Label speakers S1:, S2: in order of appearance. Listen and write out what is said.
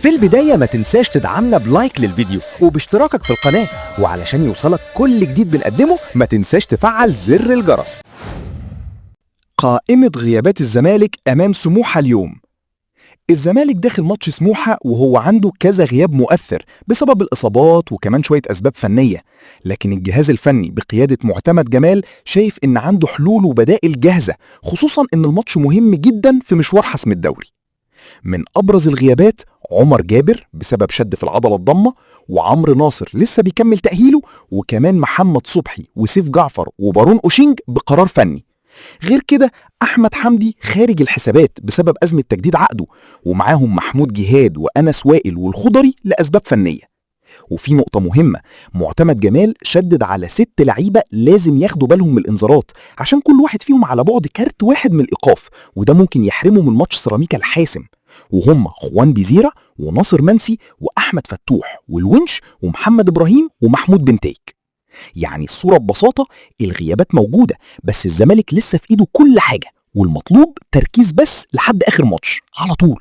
S1: في البداية ما تنساش تدعمنا ب like للفيديو وباشتراكك في القناة، وعلشان يوصلك كل جديد بنقدمه ما تنساش تفعل زر الجرس. قائمة غيابات الزمالك أمام سموحة اليوم. الزمالك داخل ماتش سموحة وهو عنده كذا غياب مؤثر بسبب الإصابات وكمان شوية أسباب فنية، لكن الجهاز الفني بقيادة معتمد جمال شايف إن عنده حلول وبدائل جاهزة، خصوصا إن الماتش مهم جدا في مشوار حسم الدوري. من أبرز الغيابات عمر جابر بسبب شد في العضلة الضمة، وعمرو ناصر لسه بيكمل تأهيله، وكمان محمد صبحي وسيف جعفر وبارون أوشينج بقرار فني. غير كده أحمد حمدي خارج الحسابات بسبب أزمة تجديد عقده، ومعاهم محمود جهاد وأنس وائل والخضري لأسباب فنية. وفي نقطة مهمة، معتمد جمال شدد على 6 لعيبة لازم ياخدوا بالهم من الإنذارات، عشان كل واحد فيهم على بعد كارت واحد من الإيقاف، وده ممكن يحرمه من ماتش سيراميكا الحاسم، وهم خوان بيزيرا وناصر منسي وأحمد فتوح والونش ومحمد إبراهيم ومحمود بنتايك. يعني الصورة ببساطة الغيابات موجودة، بس الزمالك لسه في إيده كل حاجة، والمطلوب تركيز بس لحد آخر ماتش على طول.